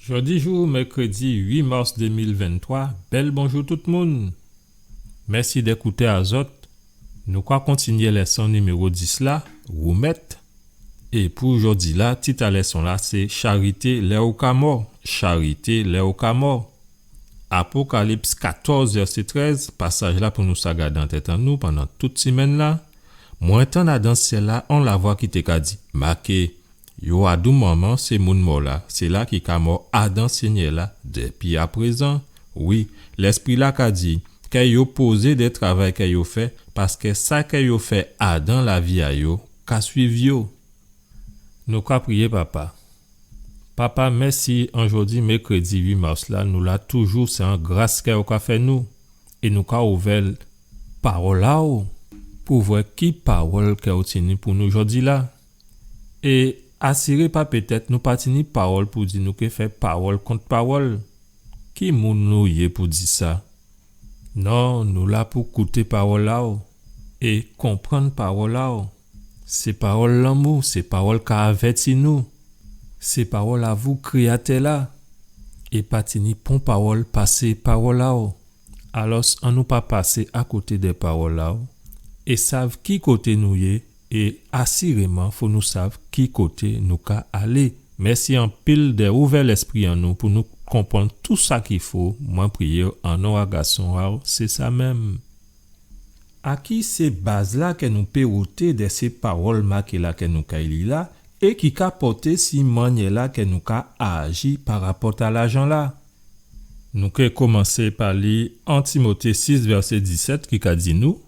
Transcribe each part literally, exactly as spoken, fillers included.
Jòdi jou, mèkrédi uit mas dé mil venntwa, bèl bonjou tout moun. Mèsi dè kouté a zòt. Nou ka kontinyé lèson niméwo dis la, woumèt. É pou jòdi la, tit a lèson la sé Charité lè ou ka mò. Charité lè ou ka mò. Apokalips katòz, vèsé trèz, pasaj la pou nou sa gadé an tèt an nou pandan tout simenn la. Mwen tann adan syèl la on lavwa ki té ka di, maké, yo adoum manman sé moun mò la, sé la ki ka mò adan Sényè la dépi aprézan. Wi, Lèspri la ka di, kè yo pozé dè travay kè yo fè, paskè sa kè yo fè adan lavi a yo ka suiv yo. Nou ka priyé, Papa. Papa, mèsi, an jòdi mèkrédi uit mas la, nou la toujou, sé an gras kè ou ka fè nou. É nou ka ouvè pawòl a ou pou vwè ki pawòl kè ou tini pou nou jòdi la. É asiré pa pétèt nou pa tini pawòl pou di, nou ké fè pawòl kont pawòl. Ki moun nou yé pou di sa? Non, nou la pou kouté pawòl a ou é konprann pawòl a ou. Sé pawòl lanmou, sé pawòl ka avèti nou. Sé pawòl a vou, Kréyatè la. É pa tini pon pawòl pasé pawòl a ou. Alòs, annou pa pasé akoté dè pawòl a ou é sav ki koté nou yé, é asiréman fò nou sav ki koté nou ka alé. Mèsi anpil dè ouvè lèspri an nou pou nou konprann tou sa ki fo. Mwen priyé an non a Gason a ou, sé sa menm. A ki sé baz la kè nou pé woté dè sé pawòl maké la kè nou kay li la, é ki ka pòté si mannyè la kè nou ka aji parapòt a lajan la? Nou ké komansé pa li en Timoté sis, vèsé disèt, ki ka di nou,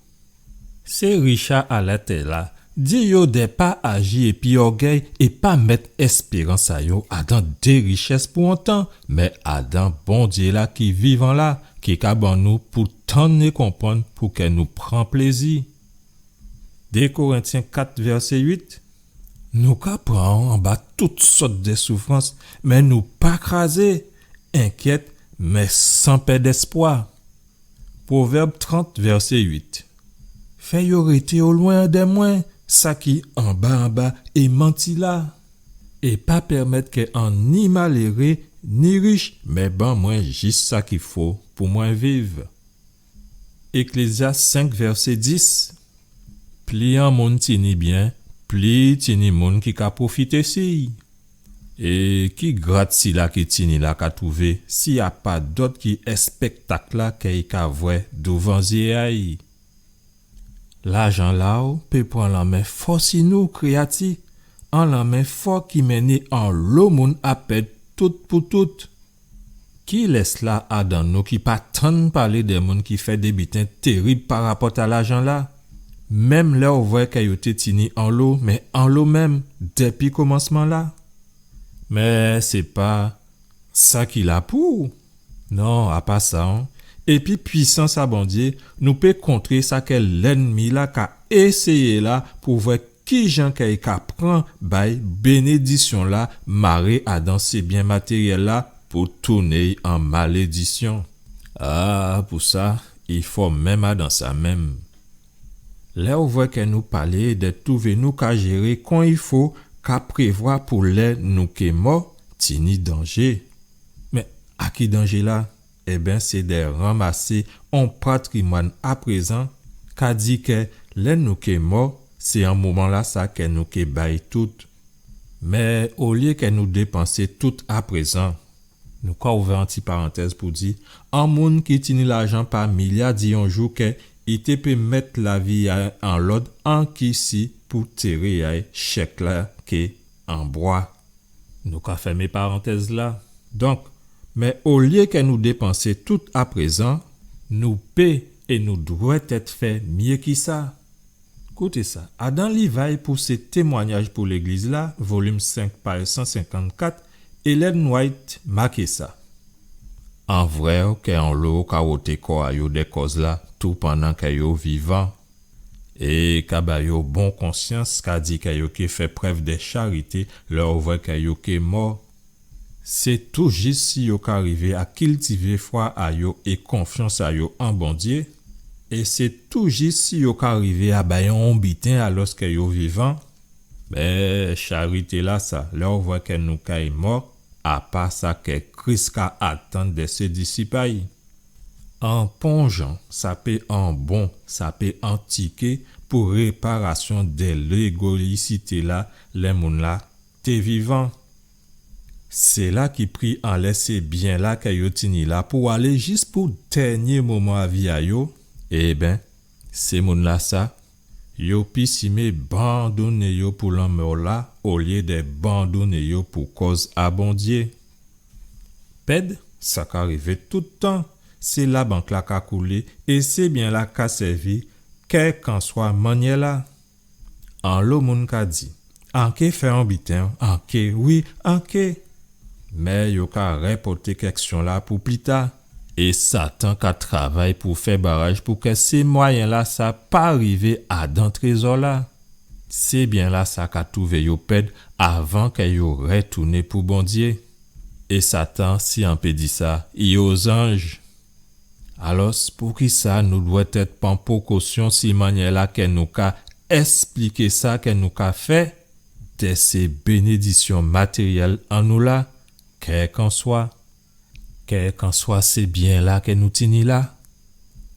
sé rich a latè la, di yo dè pa aji épi ògèy é pa mèt èspérans a yo adan dé richès pou on tan, mé adan Bondyé la ki vivan la, ki ka ban nou pou tann é konprann pou kè nou pran plézi. Dé Korentyen kat, vèsé uit. Nou ka pran anba tout sòt dè soufrans, mé nou pa krazé, enkyèt, mé san pèd èspwa. Pwovèb trant, vèsé uit. Fè yo rété olwen dè mwen, sa ki anba anba é manti la, é pa pèmèt kè an ni maléré, ni rich, mé ban mwen jis sa ki fo pou mwen viv. Eklézyas senk, vèsé dis. Pli on moun tini byen, pli tini moun ki ka pwofité si'y. É ki grat sila ki tini la ka twouvé, si a pa dòt ki èspèktak la kè i ka vwè douvan zyé a'y? Lajan la ou pé pran lanmen fò si nou, kréyati, on lanmen fò ki mennen onlo moun a pèd tout pou tout. Kilès la adan nou ki pa tann palé dè moun ki fè dé biten térib parapòt a lajan la? Menm lè ou vwè kè yo té tini onlo, mé onlo menm, dépi komansman la. Mé sé pa sa ki la pou ou. Non, a pa sa, an. Épi pwisans a Bondyé, nou pé kontré sa kè lènmi la ka éséyé la pou vwè kijan kè i ka pran bay bénédisyon la maré adan sé byen matéryèl la pou touné'y an malédisyon. A, pou sa, i fò menm adan sa menm. Lè ou vwè kè nou palé dè twouvé nou ka jéré kon i fo, ka prévwa pou lè nou ké mò, tini danjé. Mé a ki danjé la? Ében, sé dè ranmasé on patrimwàn aprézan, ka di kè lè nou ké mò, sé an moman la sa kè nou ké bay tout. Mé olyé kè nou dépansé tout aprézan, nou ka ouvè on ti parantèz pou di, on moun ki tini lajan pa milya di on jou kè i té pé mèt lavi a'y an lòd anki si pou téré a'y chèk la ké an bwa. Nou ka fèmé parantèz la. Donk, mé olyé kè nou dépansé tout aprézan, nou pé é nou dwèt èt fè myé ki sa. Kouté sa, adan liv a'y pou sé Témwanyaj pou Légliz la, volim senk, paj san senkannkat, Ellen White maké sa. An vwè kè onlo ka woté kò a yo dè kòz la, tou pandan kè yo vivan. É ka ba yo bon konsyans, ka di kè yo ké fè prèv dè charité lè ou vwè kè yo ké mò. Sé toujis si yo ka rivé a kiltivé fwa a yo é konfyans a yo an Bondyé, é sé toujis si yo ka rivé a bay on biten alòskè yo vivan. Mé charité la sa, lè ou vwè kè nou kay mò, a pa sa kè Kris ka atann dè sé disip a-y. An pon jan, sa pé an bon, sa pé an tiké pou réparasyon dè légoyisité-la, lè moun-la té vivan. Séla ki pri anlè sé byen-la kè yo tini la pou alé jis pou dènyé moman a vi a yo, ében, sé moun-lasa, yo pisimé bandoné yo pou lanmò-la, olyé dè bandoné yo pou kòz a Bondyé. Pèd, sa ka rivé tout tan, sé labank-la ka koulé, é sé byen-la ka sèvi, kèlkanswa mannyè-la. Anlo moun ka di, an ké fè on biten, an ké, wi, an ké. Mé yo ka rèpòté kèksyon-la pou pli ta. É Satan ka travay pou fè baraj pou kè sé mwayen-lasa pa rivé adan trézò-la. Sé byen-lasa ka twouvé yo pèd avan kè yo rètouné pou Bondyé. É Satan, si an pé di sa, i ozanj. Alòs, poukisa nou dwèt èt pran pokosyon si mannyè-la kè nou ka èspliké sa kè nou ka fè dè sé bénédisyon matéryèl an nou la, kèlkanswa, kèlkanswa sé byen-la kè nou tini la?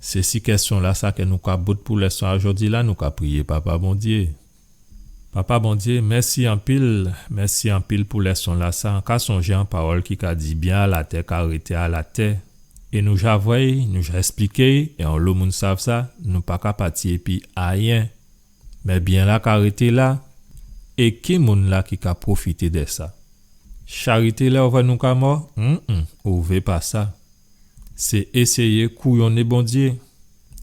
Sé si kèsyon-lasa kè nou ka bout pou lèson a jòdi-la, nou ka priyé Papa Bondyé. Papa Bondyé, mèsi anpil, mèsi anpil pou lèson-lasa. An ka sonjé on pawòl ki ka di byen a latè ka rété a latè. É nou ja vwè-y, nou ja èspliké-y, é onlo moun sav sa, nou pa ka pati épi ayen. Mé byen-la ka rété la, é ki moun-la ki ka pwofité dè sa? Charité lè ou vwè nou ka mò? Hum, hum, ou vé pa sa. Sé éséyé kouyonné Bondyé.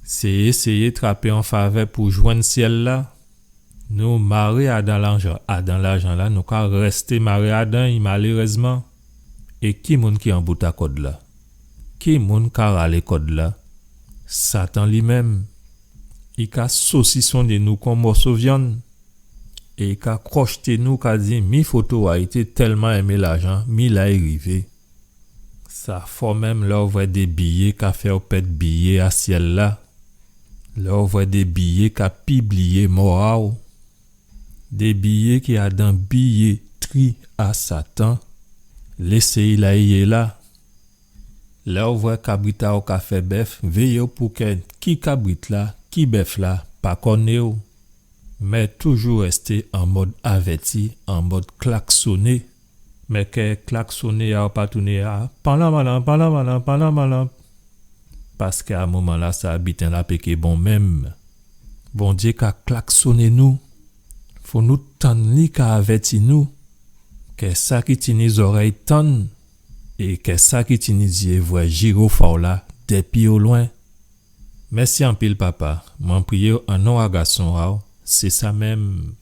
Sé éséyé trapé on favè pou jwenn syèl-la. Nou maré adan lajan, adan lajan-la, nou ka rèsté maré adan-y, malérèzman. É ki moun ki an bout a kòd-la? Ki moun ka ralé kòd-la? Satan li menm. I ka sosisonné nou kon mòso vyann. É i ka kwòchté nou, ka di, mi foto a-y, i té tèlman enmé lajan, mi la i rivé. Sa fò menm lè ou vwè dé biyé ka fè ou pèd biyé a syèl-la. Lè ou vwè dé biyé ka pibliyé mò a-w. Dé biyé ki adan biyétri a Satan. Lésé-y la i yé la. Lè ou vwè kabrit a-w ka fè bèf, véyé-w pou kè ki kabrit-la, ki bèf-la, pa kòné-w. Mé toujou rèsté an mòd avèti, an mòd klaksoné. Mé kè klaksoné a-w pa tounen a panlan, panlan, panlan, panlan, panlan, panlan. Paskè a moman-lasa, biten-la pé ké bon menm. Bondyé ka klaksoné nou. Fò nou tann li ka avèti nou. Kè sa ki tini zòrèy tann, é kè sa ki tini zyé vwè jirofaw-la dépi olwen. Mèsi anpil, Papa. Mwen priyé-w an non a Gason a-w, sé sa menm.